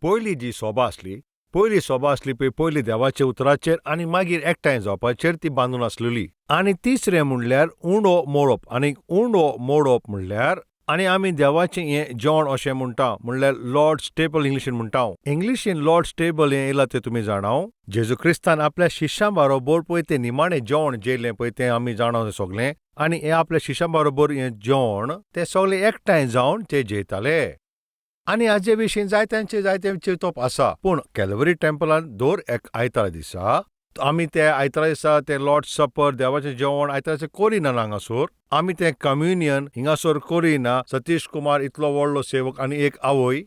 पयली जी सोबा आसली, पयली सोबा आसली पळय, पयली देवाच्या उतराचेर आनी मागीर एकठांय जावपाचेर ती बांदून आसलेली. आनी तिसरें म्हणल्यार उंडो मोडप. आनी उंडो मोडप म्हणल्यार आनी आमी देवाचें हें जेवण अशें म्हणटा, म्हणल्यार लॉर्ड्स टेबल इंग्लिशीन म्हणटा. इंग्लिशीन लॉर्ड्स टेबल हें येयलां तें तुमी जाणाव. जेजू क्रिस्तान आपल्या शिश्यां बरोबर पळय तें निमाणें जेवण जेयलें पळय तें आमी जाणा सगळें. आनी हें आपल्या शिश्यां बरोबर हें जेवण ते सगळे एकठांय जावन ते जेयताले. आनी हाजे विशीं जायत्यांचे जायते चिंतप आसा, पूण कॅलवरी टेम्पलान दर एक आयतारा दिसा आमी ते आयतारा दिसा ते लॉर्ड सपर देवाचें जेवण आयतारा दिसा करिना. हांगासर आमी तें कम्युनियन हिंगासर करिना. सतीश कुमार इतलो व्हडलो सेवक आनी एक आवय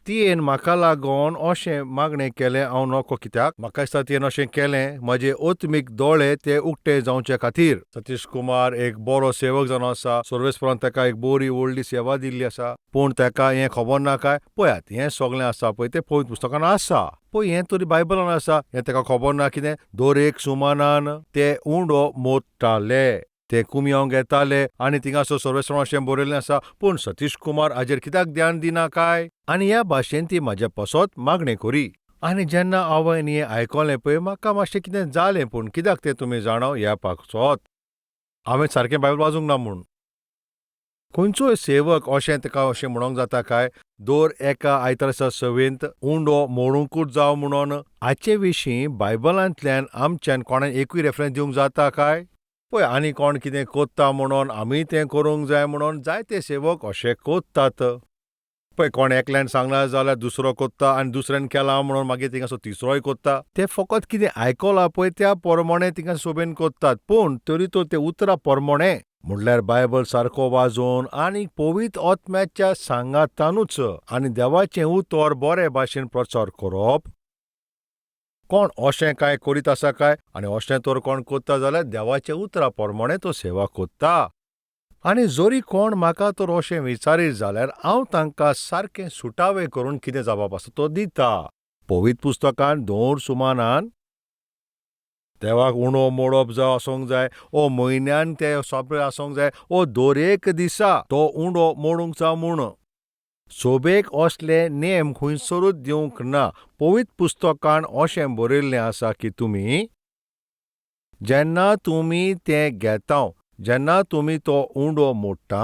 तियेन म्हाका लागून अशें मागणें केलें, हांव नको कित्याक म्हाका दिसता तियेन अशें केलें म्हजे ओत्मीक दोळे ते उक्ते जावचे खातीर. सतीश कुमार एक बरो सेवक जावन आसा, सर्वेस्परान ताका एक बरी व्हडली सेवा दिल्ली आसा, पूण ताका हें खबर ना काय? पळयात, हें सगळें आसा पळय तें पवित्र पुस्तकान आसा पळय, हें तरी बायबलान आसा, हें ताका खबर ना कितें? दर एक सुमानान ते उंडो मोडटाले, ते कुमयांव घेताले आनी थिंगासर सर्वेस्परान अशें बरयल्लें आसा, पूण सतीश कुमार हाजेर कित्याक ध्यान दिना काय? आनी ह्या भाशेन ती म्हाज्या पासत मागणें करी. आनी जेन्ना हांवें हें आयकलें पळय म्हाका मातशें कितें जालें, पूण कित्याक तें तुमी जाणा, ह्या पासत हांवें सारकें बायबल वाजूंक ना म्हूण. खंयचोय सेवक अशें ताका अशें म्हणोंक जाता काय दर एका आयतारा दिसा सवेंत उंडो मोडुंकूच जाव म्हणून? हाचे विशीं बायबलांतल्यान आमच्यान कोणाक एकूय रेफरन्स दिवंक जाता काय? पळय, आनी कोण कितें कोत्ता म्हणून आमी तें करूंक जाय म्हणून जायते सेवक अशें कोत्तात. पळय, कोण एकल्यान सांगलां जाल्यार दुसरो कोत्ता आनी दुसऱ्यान केलां म्हणून मागीर थिंगासर तिसरोय कोत्ता. ते फकत कितें आयकलां पळय त्या प्रमाणे थिंगा सोबेन कोत्तात, पूण तरी तर ते उतरां प्रमाणे म्हणल्यार बायबल सारको वाजोवन आनी पवित्र आत्म्याच्या सांगातानूच आनी देवाचें उतर बरे भाशेन प्रचार करप. कोण अशें कांय करीत आसा काय? आनी अशें तर कोण कोत्ता जाल्यार देवाच्या उतरा प्रमाणे तो सेवा कोत्ता. आनी जरी कोण म्हाका तर अशें विचारीत जाल्यार हांव तांकां सारकें सुटावें करून कितें जबाब आसा तो दिता. पवित्र पुस्तकान दर सुमानान देवाक उणो मोडप जावं आसूंक जाय, ओ म्हयन्यान ते सोंपे आसूंक जाय, ओ दर एक दिसा तो उंडो मोडूंक जाय म्हूण सोबेक असले नेम खंयसरूच दिवंक ना. पवित्र पुस्तकान अशें बरयल्लें आसा की तुमी जेन्ना तुमी तें घेता, जेन्ना तुमी तो उंडो मोडटा,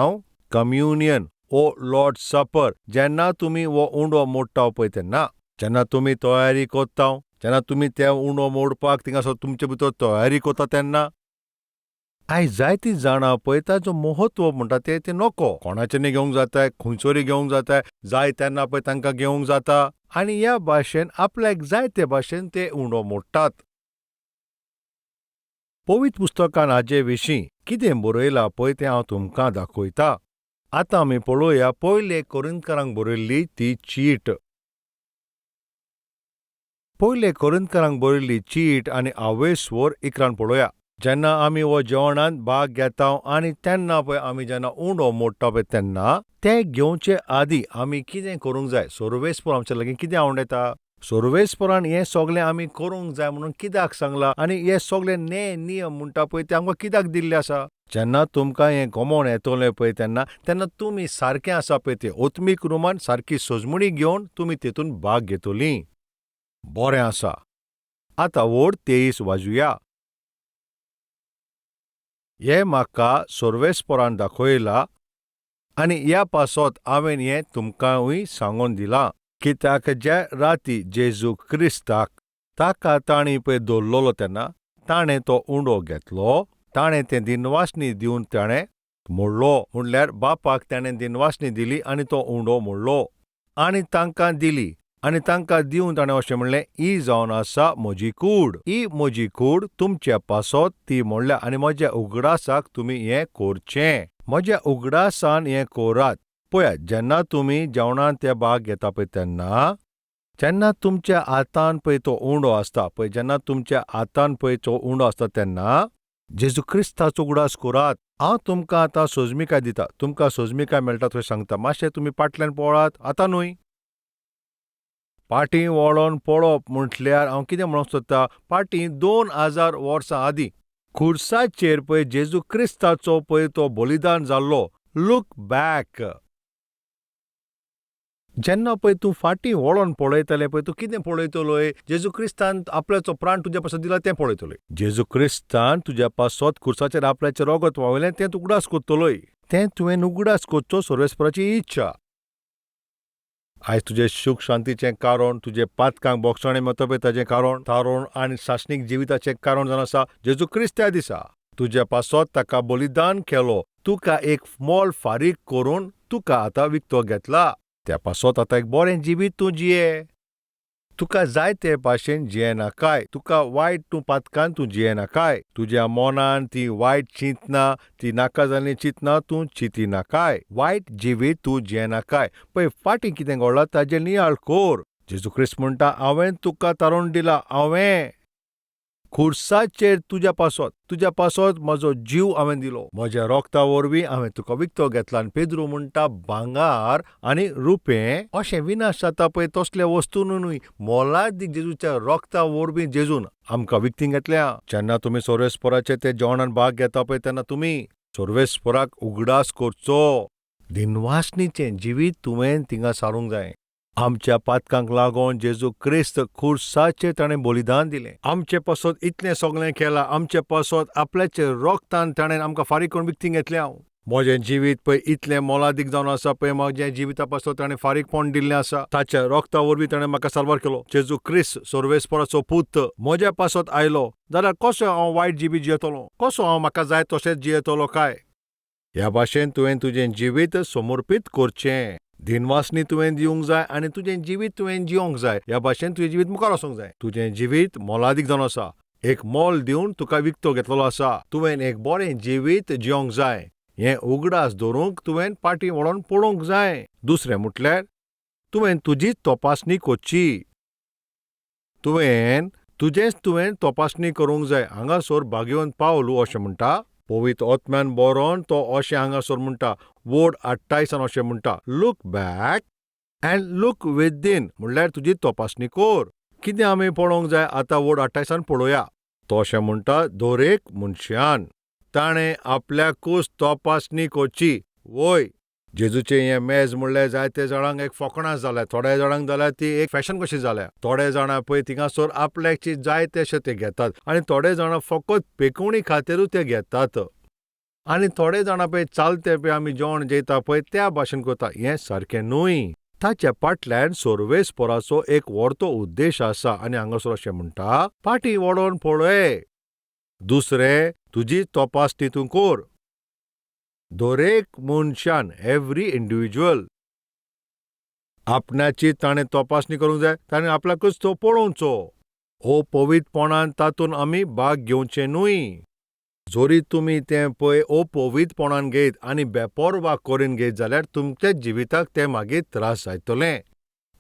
कम्युनियन ओ लॉर्ड सपर, जेन्ना तुमी हो उंडो मोडटा पळय तेन्ना जेन्ना तुमी तयारी करता, जेन्ना तुमी ते उंडो मोडपाक थिंगासर तुमचे भितर तयारी करता तेन्ना आयज जायतीं जाणां पळय ताजो म्हत्व म्हणटा तें तें नको, कोणाचें घेवंक जाताय, खंयसरूय घेवंक जाताय, जाय तेन्ना पळय तांकां घेवंक जाता. आनी ह्या भाशेन आपल्याक जाय ते भाशेन ते उंडो मोडटात. पवित्र पुस्तकान हाजे विशीं कितें बरयलां पळय तें हांव तुमकां दाखयता. आतां आमी पळोवया पयले कोरिंतकारांक बरयल्ली ती चीट. पयले कोरिंतकारांक बरयल्ली चीट आनी आवयस्वर 11 पळोवया. जेन्ना आमी हो जेवणांत भाग घेता आनी तेन्ना पळय आमी जेन्ना उंडो मोडटा पळय तेन्ना ते घेवचे आदीं आमी कितें करूंक जाय? सर्वेस्पर आमच्या लागीं कितें आवडटा? सर्वेस्परान हें सगळें आमी करूंक जाय म्हणून कित्याक सांगलां? आनी हे सगळे ने नियम म्हणटा पळय ते आमकां कित्याक दिल्ले आसा? जेन्ना तुमकां हें गमोन येतलें पळय तेन्ना तेन्ना तुमी सारकें आसा पळय तें ओत्मीक रुमान सारकी सजमणी घेवन तुमी तेतून भाग घेतलीं. बरें आसा, आतां वड 23 वाजुया. हें म्हाका सर्वेस्परान दाखयलां आनी ह्या पासत हांवें हें तुमकांय सांगून दिलां, कित्याक ज्या राती जेजू क्रिस्ताक ताका तांणी पळय दवरलेलो तेन्ना ताणें तो उंडो घेतलो, ताणें तें दिनवासणी दिवन ताणें मोडलो, म्हणल्यार बापाक ताणें दिनवासणी दिली आनी तो उंडो मोडलो आनी तांकां दिली. आनी तांकां दिवन ताणें अशें म्हणलें, ही जावन आसा म्हजी कूड, ही म्हजी कूड तुमच्या पासत ती मोडल्या आनी म्हज्या उगडासाक तुमी हें करचें, म्हज्या उगडासान हें करात. पळयात, जेन्ना तुमी जेवणांत ते भाग घेता पळय तेन्ना जेन्ना तुमच्या हातान पळय तो उंडो आसता पळय, जेन्ना तुमच्या हातान पळय तो उंडो आसता तेन्ना जेजू क्रिस्ताचो उगडास करात. हांव तुमकां आतां सोजमिकाय दिता, तुमकां सोजमिकाय मेळटा थंय सांगता. मातशें तुमी फाटल्यान पळात आतां न्हय, पाटी वळोन पळोवप म्हटल्यार हांव कितें म्हणूंक सोदता, पाटी 2000 वर्सां आदीं खुर्साचेर पळय जेजू क्रिस्ताचो पळय तो बलिदान जाल्लो. Look back. जेन्ना पळय तूं फाटीं वळोन पळयतलें पळय, तूं कितें पळयतलोय? जेजू क्रिस्तान आपल्याचो प्राण तुज्या पासत दिला तें पळयतलोय. जेजू क्रिस्तान तुज्या पासत खुर्साचेर आपल्याचें रोगत व्हांवयलें तें तूं उगडास कोत्तलोय. तें तुवें उगडास कोच्चो सर्वेस्पराची इच्छा. आयज तुजें सूख शांतीचें कारण, तुजें पातकांक बोगसणें मेळता पळय ताजें कारण, तारण आनी सासणीक जिविताचें कारण जावन आसा जेजू क्रिस्त. त्या दिसा तुज्या पासत ताका बलिदान केलो, तुका एक मोल फारीक करून तुका आतां विकतो घेतला. त्या पासत आतां एक बरें जिवीत तूं जिये. तुका जाय ते भाशेन जियेनाकाय, तुका वायट तूं पातकान तूं जियेनाकाय, तुज्या मनान ती वायट चिंतना, ती नाका जाल्लीं चिंतना तूं चिंतिनाकाय, वायट जिवीत तूं जियेनाकाय. पळय फाटीं कितें घडलां ताजेर नियाळ कोर. जेजू क्रिस्त म्हणटा, हांवें तुका तारून दिला, हांवें खुर्साचेर तुज्या पासत, तुज्या पासत म्हजो जीव हांवें दिलो, म्हज्या रोगता वरवीं हांवें तुका विकतो घेतला. आनी पेद्रू म्हणटा, भांगार आनी रुपें अशें विनाश जाता पळय तसल्या वस्तू न्हय, मोलादीक जेजूच्या रोगता वरवीं जेजून आमकां विकती घेतल्या. जेन्ना तुमी सर्वेस्पराचे ते जेवणान भाग घेता पळय तेन्ना तुमी सर्वेस्पराक उगडास करचो. दिनवासणीचें जिवीत तुवें थिंगा सारूंक जाय. आमच्या पातकांक लागून जेजू क्रिस्त खुर्साचेर ताणें बलिदान दिलें. आमचे पासत इतलें सगळें केलां, आमचे पासत आपल्याचे रोगतान ताणें आमकां फारीक करून विकती घेतल्या. म्हजें जिवीत पळय इतलें मोलादीक जावन आसा पळय, म्हज्या जिविता पासत ताणें फारीकपण दिल्लें आसा. ताच्या रोगता वरवीं ताणें म्हाका साल्वार केलो. जेजू क्रिस्त सर्वेस्पराचो पूत म्हज्या पासत आयलो जाल्यार कसो हांव वायट जिवीत जियेतलो? कसो हांव म्हाका जाय तशेंच जियेतलो काय? ह्या भाशेन तुवें तुजें जिवीत समर्पीत करचें. दिनवासनी तुवें दिवंक जाय आनी तुजें जिवीत तुवें जिवंक जाय. ह्या भाशेन तुजें जिवीत मुखार वचोंक जाय. तुजें जिवीत मोलादीक जावन आसा, एक मोल दिवन तुका विकतो घेतलेलो आसा. तुवें एक बरें जिवीत जिवंक जाय. हें उगडास दवरूंक तुवें फाटीं वळोन पळोवंक जाय. दुसरें म्हटल्यार तुवें तुजीच तपासणी करची. तुवें तुजेंच तुवें तपासणी करूंक जाय. हांगासर भाग्यवंत पावलू अशें म्हणटा, पवित्र आत्म्यान बरोवन तो अशें हांगासर म्हणटा, वड 28 अशें म्हणटा, look back and look within, म्हणल्यार तुजी तपासणी कर. कितें आमी पळोवंक जाय आतां वड 28 पळोवया. तो अशें म्हणटा, दरेक मनशान ताणें आपल्याकूच तपासणी करची. वय जेजूचें हें मेज म्हणल्यार जायते जाणांक एक फकणां जाल्या, थोड्या जाणांक जाल्यार ती एक फॅशन कशी जाल्या. थोडे जाणां पळय थिंगासर आपल्याक जाय तशें ते घेतात आनी थोडे जाणां फकत पेकोवणी खातीरूच ते घेतात आनी थोडे जाणां पळय चालते पळय आमी जेवण जेयता पळय त्या भाशेन करता. हें सारकें न्हय. ताच्या फाटल्यान सर्वेस्पराचो एक व्हडतो उद्देश आसा. आनी हांगासर अशें म्हणटा, फाटीं वळोन पळय. दुसरें, तुजी तपासणी तूं कर. दरेक मनशान, एवरी इंडिविज्युअल, आपणाची ताणें तपासणी करूंक जाय. ताणें आपल्याकूच तो पळोवचो. अपवित्रपणान तातूंत आमी भाग घेवचें न्हय. जरी तुमी तें पळय अपवित्रपणान घेयत आनी बेपर्वा करून घेयत जाल्यार तुमच्या जिविताक तें मागीर त्रास जायतलें.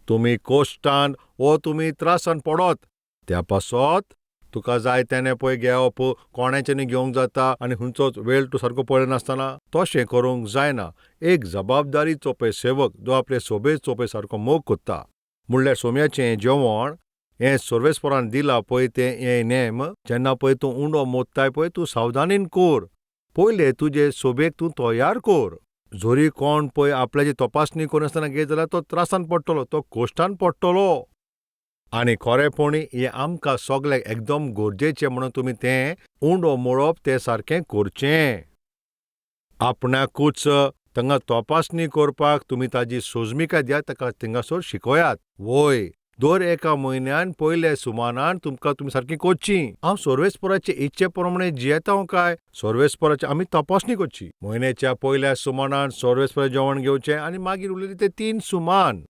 तुमी कश्टान वो तुमी त्रासान पडत. त्या पासत तुका जाय तेणें पळय घेवप, कोणाच्यानी घेवंक जाता आनी खंयचोच वेळ तूं सारको पळयनासतना तशें करूंक जायना. एक जबाबदारीचो पळय सेवक जो आपले सोबेचो पळय सारको मोग कोत्ता, म्हणल्यार सोम्याचें जेवण हें सर्वेस्परान दिलां पळय तें हें नेम. जेन्ना पळय तूं उंडो मोदताय पळय तूं सावधानीन कोर. पयलें तुजे सोबेक तूं तयार कोर. जरी कोण पळय आपल्याची तपासणी करिनासतना घेयत जाल्यार तो त्रासान पडटलो, तो कश्टान पडटलो. आनी खरेपणी हें आमकां सगळ्यांक एकदम गरजेचें, म्हणून तुमी तें उंडो मोडप तें सारकें करचें. आपणाकूच तांकां तपासणी करपाक तुमी ताजी सोजमिकाय दियात, ताका थिंगासर शिकयात. वय दर एका म्हयन्यान पयल्या सुमानान तुमकां तुमी सारकी करची. हांव सर्वेस्पराचे इच्छे प्रमाणे जियेता काय सर्वेस्पराची आमी तपासणी करची. म्हयन्याच्या पयल्या सुमानान सर्वेस्परा जेवण घेवचें आनी मागीर उरलेले ते 3 सुमान.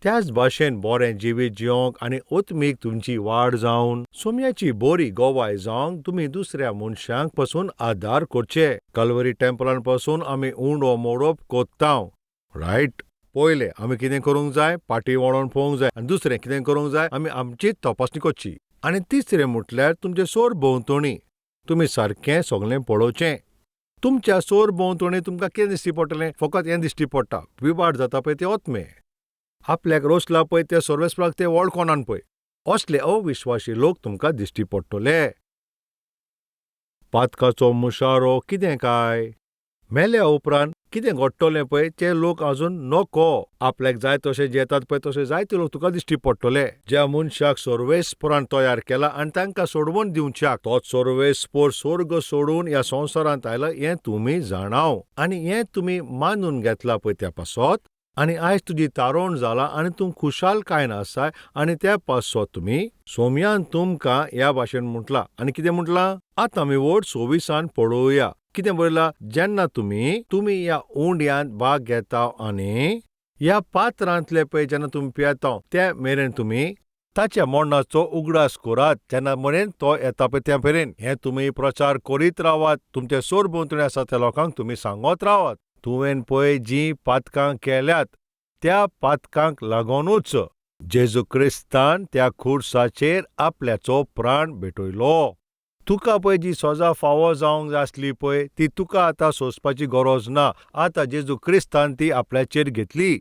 त्याच भाशेन बरें जिवीत जिवंक आनी आत्मीक तुमची वाड जावन सोम्याची बरी गवाय जावंक तुमी दुसऱ्या मनशांक पसून आदार करचे. कलवरी टेम्पलान पासून आमी उंडो मोडप कोत्ता. रायट, पयलें आमी कितें करूंक जाय, फाटीं वळोन पळोवंक जाय. आनी दुसरें कितें करूंक जाय, आमी आमचीच तपासणी करची. आनी तिसरें म्हटल्यार तुमचे सोर भोंवतणी तुमी सारकें सगळें पळोवचें. तुमच्या सोर भोंवतणी तुमकां कितें दिश्टी पडटलें? फकत हें दिश्टी पडटा, विवाड जाता पळय ते आत्मे आपल्याक रोसला पळय ते सर्वेस्पराक ते वळखोनान पळय, असले अविश्वासी लोक तुमकां दिश्टी पडटले. पातकाचो मुशारो कितें काय? मेल्या उपरांत कितें घडटलें पळय ते लोक अजून नको आपल्याक जाय तशें जेतात पळय तशें जायते लोक तुका दिश्टी पडटले. ज्या मनशाक सर्वेस्परान तयार केला आनी तांकां सोडवून दिवच्याक तोच सर्वेस्पर स्वर्ग सोडून ह्या संवसारांत आयला हें तुमी जाणाव आनी हें तुमी मानून घेतलां पळय त्या पासत आनी आयज तुजी तारोण जाला आनी तूं खुशालकायेन आसाय आनी त्या पासत तुमी सोमयान तुमकां ह्या भाशेन म्हटलां. आनी कितें म्हटलां? आतां आमी व्हड 26 पळोवया कितें बरयलां. जेन्ना तुमी तुमी ह्या उंड्यांत भाग घेता आनी ह्या पात्रांतले पळय जेन्ना तुमी पियेता ते मेरेन तुमी ताच्या मरणाचो उगडास करात जेन्ना मेरेन तो येता पळय त्या मेरेन. हें तुमी प्रचार करीत रावात, तुमचे सरभोंवतणी आसा त्या लोकांक तुमी सांगत रावात. तुवें पळय जीं पातकां केल्यात त्या पातकांक लागूनच जेजू क्रिस्तान त्या खुर्साचेर आपल्याचो प्राण भेटयलो. तुका पळय जी सजा फावो जावंक जाय आसली पळय ती तुका आतां सोंसपाची गरज ना. आतां जेजू क्रिस्तान ती आपल्याचेर घेतली.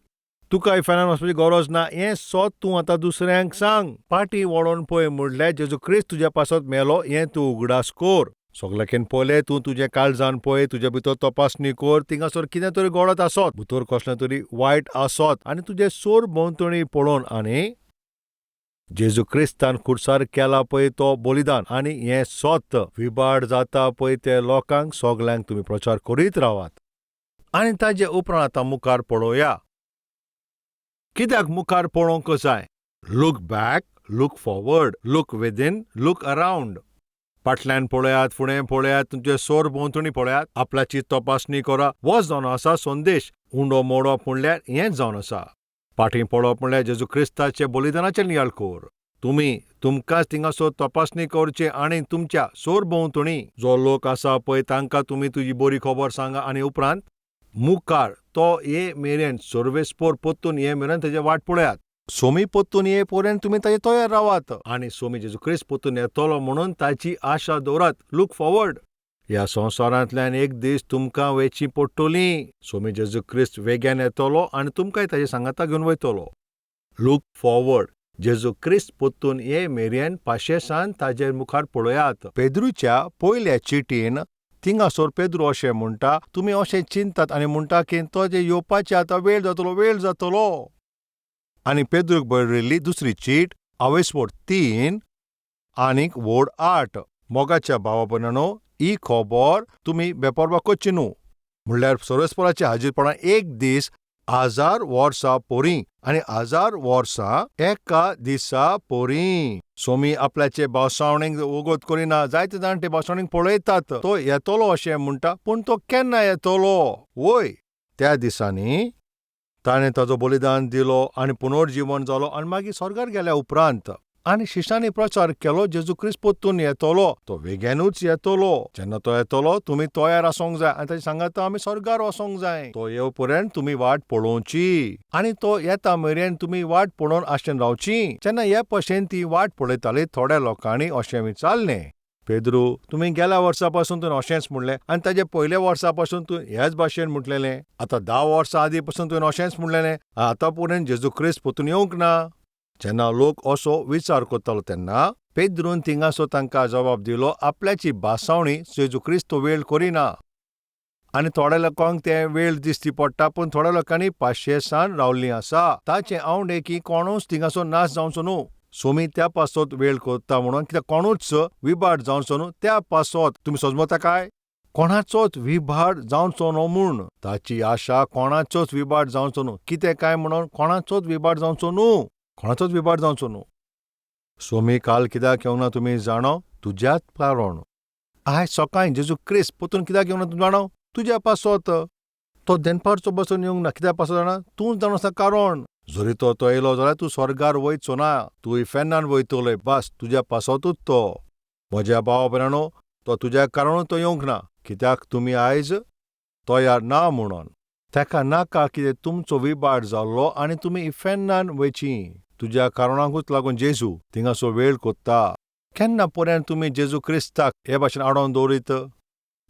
तुका इफेर्नान वचपाची गरज ना हें सत तूं आतां दुसऱ्यांक सांग. पाटी वळोन पळय म्हणल्यार जेजू क्रिस्त तुज्या पासत मेलो हें तूं उगडास कर. सगल्याकीन पयलें तूं तुजें काळजान पळय, तुजे भितर तपासणी कर, थिंगासर कितें तरी घडत आसत, भितर कसलें तरी वायट आसत आनी तुजें सोर भोंवतणी पळोवन आनी जेजू क्रिस्तान खुर्सार केला पळय तो बलिदान आनी हें सत विबाड जाता पळय ते लोकांक सगल्यांक तुमी प्रचार करीत रावात. आनी ताजे उपरांत आतां मुखार पळोवया. कित्याक मुखार पळोवंक जाय? Look back, look forward, look within, look around. फाटल्यान पळयात, फुडें पळयात, तुमचे सोर भोंवतणी पळयात, आपल्याची तपासणी करा. हो जावन आसा संदेश. उंडो मोडप म्हणल्यार हेंच जावन आसा. फाटीं पळोवप म्हणल्यार जेजू क्रिस्ताचे बलिदानाचेर नियाळ कर. तुमी तुमकांच थिंगासर तपासणी करची आनी तुमच्या सोर भोंवतणी जो लोक आसा पळय तांकां तुमी तुजी बरी खबर सांगा आनी उपरांत मुखार तो ये मेरेन सर्वेस्पोर परतून ये मेरेन तेजे वाट पळयात. सोमी परतून ये पर्यंत तुमी ताजे तयार रावात आनी सोमी जेजू क्रिस्त परतून येतलो म्हणून ताची आशा दवरात. Look forward. ह्या संवसारांतल्यान एक दीस तुमकां वेची पडटली. सोमी जेजू क्रिस्त वेग्यान येतलो आनी तुमकांय ताजे सांगाता घेवन वयतलो. Look forward. जेजू क्रिस्त परतून ये मेरेन पाशेसान ताजे मुखार पळयात. पेद्रूच्या पयल्या चिटीन थिंगासर पेद्रू अशें म्हणटा, तुमी अशें चिंतात आनी म्हणटा की तो जे येवपाचे आतां वेळ जातलो, वेळ जातलो. आनी पेद्रूक बरयल्ली दुसरी चीट आवेसवड 3 आनीक वड 8. मोगाच्या भावा भयणांनो, ही खबर तुमी बेपर्वा करची न्हू. म्हणल्यार सर्वेस्पराच्या हाजीरपणान एक दीस 1000 वर्सां पोरी आनी 1000 वर्सां एका दिसा पोरी. सोमी आपल्याचे भावसावणीक वगत करिना. जायते जाण ते भावसावणीक पळयतात, तो येतलो अशें म्हणटा, पूण तो केन्ना येतलो? वय त्या दिसांनी ताणें ताजो बलिदान दिलो आनी पुनर्जीवन जालो आनी मागीर स्वर्गार गेल्या उपरांत आनी शिश्यांनी प्रचार केलो जेजू क्रिस्त परतून येतलो, तो वेग्यानूच येतलो. जेन्ना तो येतलो तुमी तयार आसूंक जाय आनी ताचे सांगाता आमी स्वर्गार वचोंक जाय. तो येव पर्यंत तुमी वाट पळोवची आनी तो येता मेरेन तुमी वाट पळोवन आशेन रावची. जेन्ना हे भशेन ती वाट पळयताली थोड्या लोकांनी अशें विचारलें, पेद्रू तुमी गेल्या वर्सा पासून तुवें अशेंच म्हणलें आनी ताजे पयल्या वर्सा पासून तूं ह्याच भाशेन म्हटलेलें. आतां 10 वर्सां आदीं पासून तुवें अशेंच म्हणलेलें, आतां पर्यंत जेजू क्रिस्त परतून येवंक ना. जेन्ना लोक असो विचार करतालो तेन्ना पेद्रून थिंगासो तांकां जबाब दिलो, आपल्याची भासावणी जेजू क्रिस्त वेळ करिना. आनी थोड्या लोकांक तें वेळ दिसती पडटा, पूण थोड्या लोकांनी पाशेसान रावल्लीं आसा. ताचें आवडे की कोणूच थिंगासो नाश जावचो न्हू. सोमी त्या पासत वेळ करता म्हणून, कित्याक कोणूच विबाड जावचो न्हू त्या पासत. तुमी सजमता काय? कोणाचोच विभाड जावचो न्हू म्हूण ताची आशा, कोणाचोच विभाड जावचो न्हू. कितें काय म्हणून कोणाचोच विभाड जावचो न्हू, कोणाचोच विभाड जावचो न्हू. सोमी काल कित्याक येवना तुमी जाणो? तुज्याच कारण. आयज सकाळीं जेजू क्रिस्त परतून कित्याक येवना तूं जाणो? तुज्या पासत. तो देनपारचो बसून येवंक ना. कित्याक पासत जाणा? तूंच जाणो आसा कारण. जरी तो तो येयलो जाल्यार तूं स्वर्गार वयचो ना, तूं इफेर्नान वयतलोय. बस तुज्या पासतूच तो. म्हज्या भावा भयणांनो, तो तुज्या कारणूच तो येवंक ना, कित्याक तुमी आयज तयार ना म्हणून. ताका नाका कितें तुमचो विबाड जाल्लो आनी तुमी इफेर्नान वयची. तुज्या कारणाकूच लागून जेजू थिंगासो वेळ कोत्ता. केन्ना पर्यंत तुमी जेजू क्रिस्ताक हे भाशेन आडोवन दवरीत?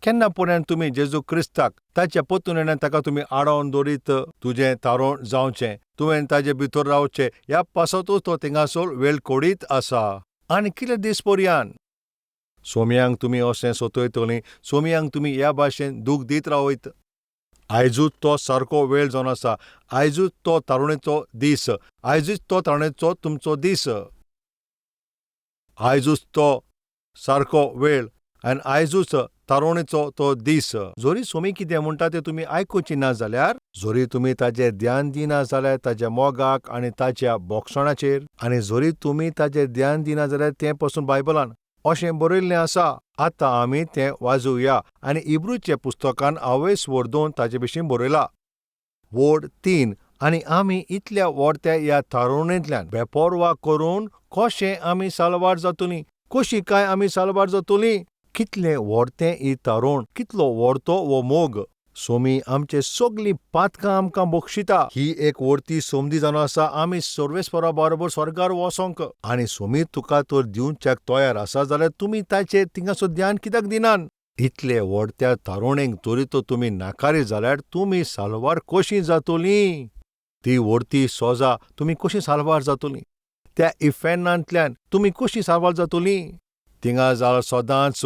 केन्ना पर्यंत तुमी जेजू क्रिस्ताक ताच्या परतून येण्यान ताका तुमी आडोवन दवरीत? तुजें तारोण जावचें, तुवें ताजे भितर रावचें ह्या पासतूच तो थिंगासर वेळ कोडीत आसा. आनी कितले दीस पर्यंत सोमयांक तुमी अशें सोतयतलीं? सोमयांक तुमी ह्या भाशेन दूख दीत रावयत? आयजूच तो सारको वेळ जावन आसा. आयजूच तो तारुणेचो दीस. आयजूच तो तारुणेचो तुमचो दीस. आयजूच तो सारको वेळ आनी आयजूच तारुणेचो तो दीस. जोरी सोमी कितें म्हणटा तें तुमी आयकुची ना जाल्यार, जोरी तुमी ताजेर ध्यान दिना जाल्यार ताज्या मोगाक आनी ताज्या बोगसणाचेर, आनी जोरी तुमी ताजेर ध्यान दिना जाल्यार तें पसून बायबलान अशें बरयल्लें आसा. आतां आमी तें वाजोवया. आनी इब्रूच्या पुस्तकान आवयस वर 2 ताजे विशीं बरयला. वोड 3 आनी आमी इतल्या व्हडत्या ह्या तारुणेंतल्यान बेपोरवा करून कशें आमी साल्वार जातलीं? कशी काय आमी साल्वार जातलीं? कितलें व्हडतें ही तारुण, कितलो व्हडतो हो मोग. सोमी आमचे सगलीं पातकां आमकां बक्षिता. ही एक व्हडती संदी जावन आसा आमी सर्वेस्परा बरोबर स्वर्गार वचोंक. आनी सोमी तुका तर दिवच्याक तयार आसा जाल्यार तुमी ताचेर थिंगासो ध्यान कित्याक दिनात? इतले व्हडत्या तारुणेक तरी तर तुमी नाकारी जाल्यार तुमी साल्वार कशीं जातलीं? ती व्हडती सोजा तुमी कशीं साल्वार जातलीं? त्या इफेर्नांतल्यान तुमी कशीं साल्वार जातलीं? थिंगा जाल्यार सदांच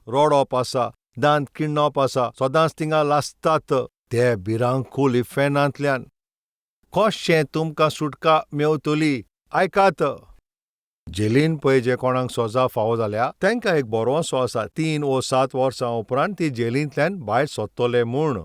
रडप आसा, दांत किण्णप आसा, सदांच थिंगा लासतात. ते भिरांकूल इफेर्नांतल्यान कशें तुमकां सुटका मेवतली? आयकात, जेलीन पळय जे कोणाक सोजा फावो जाल्या तांकां एक बरोसो आसा 3 वो 7 वर्सां उपरांत ती जेलींतल्यान भायर सोदतले म्हूण.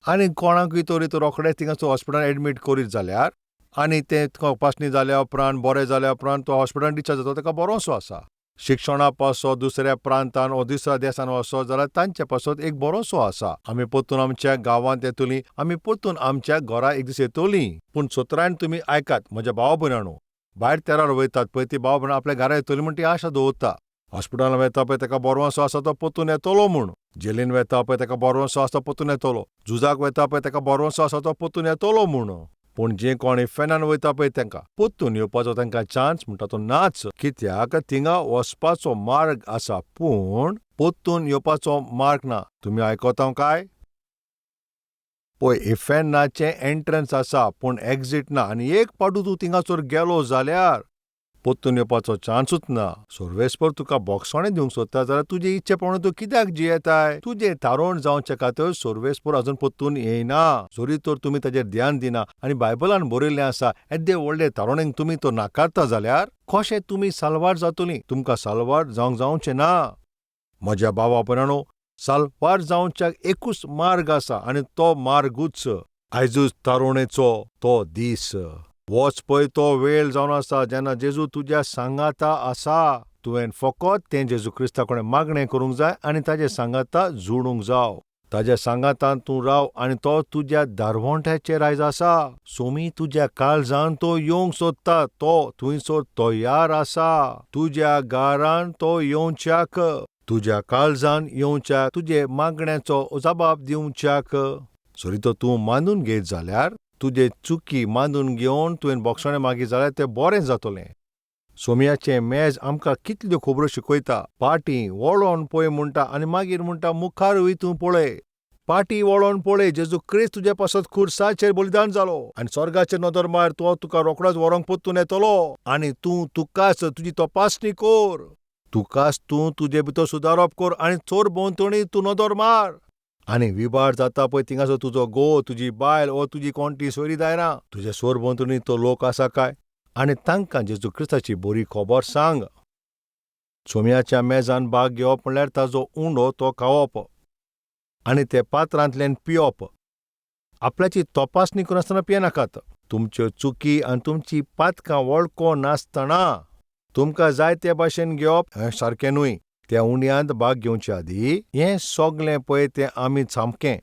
आनी कोणाकूय तरी तो रोखडेच थिंगासर हॉस्पिटलान एडमीट करीत जाल्यार आनी तें तपासणी जाल्या उपरांत बरें जाल्या उपरांत तो हॉस्पिटलान डिस्चार्ज जाता, ताका बरोसो आसा. शिक्षणा पासत दुसऱ्या प्रांतान वो दुसऱ्या देसान वचत जाल्यार तांचे पासत एक बरोसो आसा. आमी परतून आमच्या गांवांत येतलीं, आमी परतून आमच्या घरा एक दीस येतलीं. पूण सोत्रायन तुमी आयकात म्हज्या भाव भयणांनो, भायर तेरार वयतात पळय ती भाव भयणां आपल्या घरा येतली म्हूण ती आशा दवरता. हॉस्पिटलान वेता पळय ताका बरोसो आसा तो परतून येतलो म्हूण. जेलीन वेता पळय ताका बरोसो आसा तो परतून येतलो. झुजाक वेता पळय ताका बरोसो आसा तो परतून येतलो म्हूण. पूण जे कोण इफेर्नान वयता पळय तांकां परतून येवपाचो तांकां चान्स म्हणटा तो नाच. कित्याक थिंगा वचपाचो मार्ग आसा पूण परतून येवपाचो मार्ग ना. तुमी आयकता काय? पळय इफेर्नाचें एंट्रन्स आसा पूण एक्झीट ना. आनी एक पाटू तूं थिंगासर गेलो जाल्यार परतून येवपाचो चान्सूच ना. सर्वेस्पर तुका बोगसणें दिवंक सोदता जाल्यार तुजे इच्छे प्रमाणे तूं कित्याक जियेताय? तुजें थारोवण जावचे खातीर सर्वेस्पर अजून परतून येयना. जरी तर तुमी ताजेर ध्यान दिना आनी बायबलान बरयल्लें आसा येद्दे व्हडले थारोवणेक तुमी तो नाकारता जाल्यार कशें तुमी साल्वार जातलीं? तुमकां साल्वार जावंक जावचें ना. म्हज्या भावा भयणांनो, साल्वार जावच्याक एकूच मार्ग आसा आनी तो मार्गूच आयजूच तारुणेचो तो दीस. वच पळय तो वेळ जावन आसा जेन्ना जेजू तुज्या सांगाता आसा. तुवें फकत तें जेजू क्रिस्ता कडेन मागणें करूंक जाय आनी ताजे सांगाता जुडूंक जाव. ताज्या सांगातान तूं राव आनी तो तुज्या दारवंट्याचेर आयज आसा. सोमी तुज्या काळजान तो येवंक सोदता, तो थंयसर तयार आसा. तुज्या घरान तो येवच्याक, तुज्या काळजान येवच्याक, तुजे मागण्याचो जबाब दिवच्याक. जरी तो तूं मानून घेत जाल्यार, तुजे चुकी मानून घेवन तुवें बोगसणें मागीत जाल्यार तें बरें जातलें. सोमयाचें मेज आमकां कितल्यो खबरो शिकयता. पाटी वळोन पळय म्हणटा आनी मागीर म्हणटा मुखारूय तूं पळय. पाटी वळोन पळय, जेजू क्रिस्त तुजे पासत खुर्साचेर बलिदान जालो आनी स्वर्गाचेर नदर मार, तो तुका रोखडोच व्हरोंक परतून येतलो. आनी तूं तुकाच तुजी तपासणी कर, तुकाच तूं तुजे भितर सुदारप कर आनी चोर भोंवतणी तूं नदर मार. आनी विबार जाता पळय थिंगासर तुजो घोव, तुजी बायल वो तुजी कोण ती सोयरी दायरां, तुज्या सोर भोंवतणी तो लोक आसा काय, आनी तांकां जेजू क्रिस्ताची बरी खबर सांग. सोमयाच्या मेजान भाग घेवप म्हणल्यार ताजो उंडो तो खावप आनी ते पात्रांतल्यान पिवप. आपल्याची तपासणी करिनासतना पियेनाकात. तुमच्यो चुकी आनी तुमची पातकां वळखो नासतना तुमकां जाय ते भाशेन घेवप हें सारकें न्हय. त्या उंड्यांत भाग घेवचे आदीं हें सगलें पळय तें आमी सामकें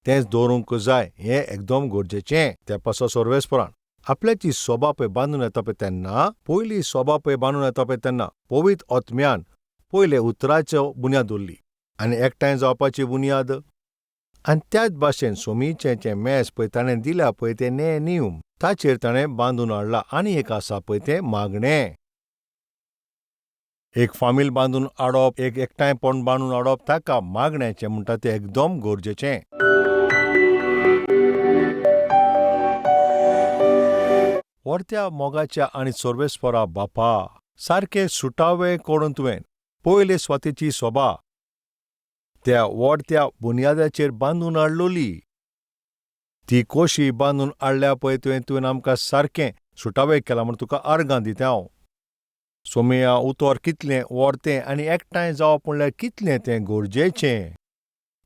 तेंच दवरूंक जाय, हें एकदम गरजेचें. त्या पासत सर्वेस्परान आपल्याची सोबा पळय बांदून येता पळय तेन्ना, पयली सोबा पळय बांदून येता पळय तेन्ना पवित्र आत्म्यान पयले उतराच्यो बुन्याद दवरली आनी एकठांय जावपाची बुन्याद. आनी त्याच भाशेन सोमीचें जें मेज पळय ताणें दिल्या पळय तें ने नियम ताचेर ताणें बांदून हाडला. आनी एक आसा पळय तें मागणें. एक फामील बांदून हाडप, एक एकठांयपण बांदून हाडप, ताका मागण्याचें म्हणटा तें एकदम गरजेचें. व्हडत्या मोगाच्या आनी सर्वेस्परा बापा, सारकें सुटावें करून तुवें पयले सुवातेची सोबा त्या व्हडत्या बुन्यादाचेर बांदून हाडलोली. ती कोशी बांदून हाडल्या पळय तुवें, तुवें आमकां सारकें सुटावें केलां म्हूण तुका आर्गां दिता हांव. सोमया उतर कितलें व्हरतें आनी एकठांय जावप म्हणल्यार कितलें तें गरजेचें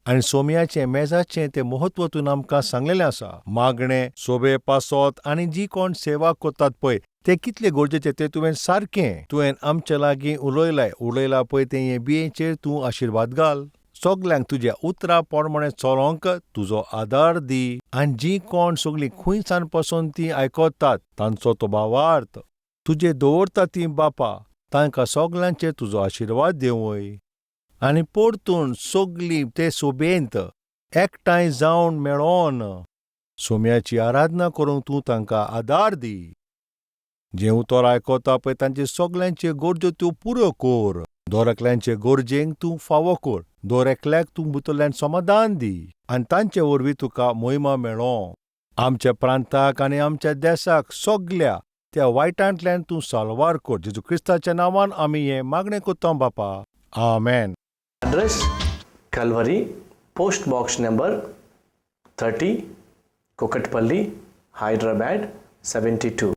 आनी सोमयाचें मेजाचें तें म्हत्व तूं आमकां सांगलेलें आसा. मागणें सोबे पासत आनी जी कोण सेवा करतात पळय तें कितलें गरजेचें तें तुवें सारकें तुवें आमचे लागीं उलयलाय उलयला पळय तें हे बियेचेर तूं आशिर्वाद घाल. सगल्यांक तुज्या उतरा प्रमाणें चलोंक तुजो आदार दी आनी जीं कोण सगलीं खुंयसान पसून तीं आयकतात तांचो तो भावार्थ तुजे दवरता तीं बापा, तांकां सगल्यांचेर तुजो आशिर्वाद देंवय आनी परतून सगलीं ते सोबेंत एकठांय जावन मेळोन सोम्याची आराधना करूंक तूं तांकां आदार दी. जें उतर आयकता पळय तांचे सगल्यांच्यो गरज्यो त्यो पुऱ्यो कर. दर एकल्यांचे गरजेंक तूं फावो कर. दर एकल्याक तूं भितरल्यान समाधान दी आनी तांचे वरवीं तुका मोहिमा मेळों. आमच्या प्रांताक आनी आमच्या देसाक सगल्या त्या वायटांतल्यान तूं साल्वार कर. जेजू क्रिस्ताच्या नांवान आमी हें मागणें करता बापा, आमेन. Address Calvary, post box number 30, Kukatpally, Hyderabad 72.